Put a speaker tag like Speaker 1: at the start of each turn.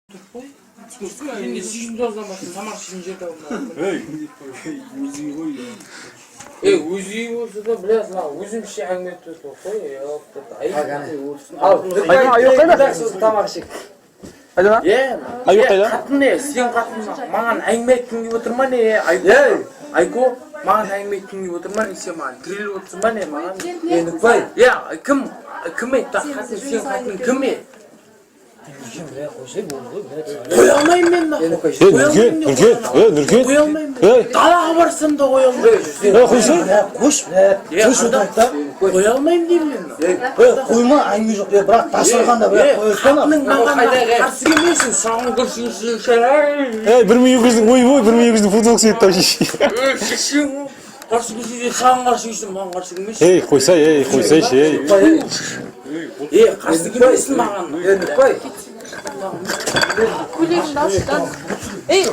Speaker 1: Енді 89-дан бастап тамақ ішетін жер табылмады.
Speaker 2: Ей, өзің ғой.
Speaker 1: Е, өз үйі болса да, блядь, мына өзімізше әңгіме айтып отыр ғой,
Speaker 3: Ал,
Speaker 4: Айдана, аюқ қайда?
Speaker 3: Тамақ ішейік.
Speaker 4: Айдана,
Speaker 1: е,
Speaker 4: аюқ қайда?
Speaker 1: Қатын, не, сен қатын маған әңгіме айтқың келіп отыр ма, не, Айко?
Speaker 3: Ей!
Speaker 1: Айко, маған әңгіме айтқың келіп отыр ма, не, сен маған тіреліп отырсың ба, не, маған?
Speaker 3: Е, Нүкпай.
Speaker 1: Е, кім, кім айтты, қатын, сен қатын кім, е?
Speaker 3: Қойсай болды ғой, блядь.
Speaker 1: Қоя алмаймын мен, нахуй.
Speaker 3: Е, Нүкпай.
Speaker 4: Е, Нұркен, Нұркен, е, Нұркен.
Speaker 1: Қоя алмаймын.
Speaker 4: Ей.
Speaker 1: Далаға барсам да қоя алмаймын.
Speaker 4: Е, қойсай.
Speaker 5: Бля, қойшы, бля,
Speaker 1: Е,
Speaker 5: қойшы, отырайық та.
Speaker 1: Қоя алмаймын деймін мен.
Speaker 5: Е, қойма, әңгіме жоқ. Е, бірақ дастарханда, бля,
Speaker 1: Е,
Speaker 5: қоя салма.
Speaker 1: қатының маған қарсы келмесін, саған көрсін.
Speaker 4: Ей, 1200-дің, ойбой, 1200-дің футболкасы кетті ау.
Speaker 1: Шешең қарсы келсе де, саған қарсы келсін, маған қарсы келмесін.
Speaker 4: Ей, қойсай, ей, қойсайшы, ей.
Speaker 1: Е, қарсы келмесін маған.
Speaker 3: Е, Нүкпай.
Speaker 6: Көйлегімді алшы, да. Ей,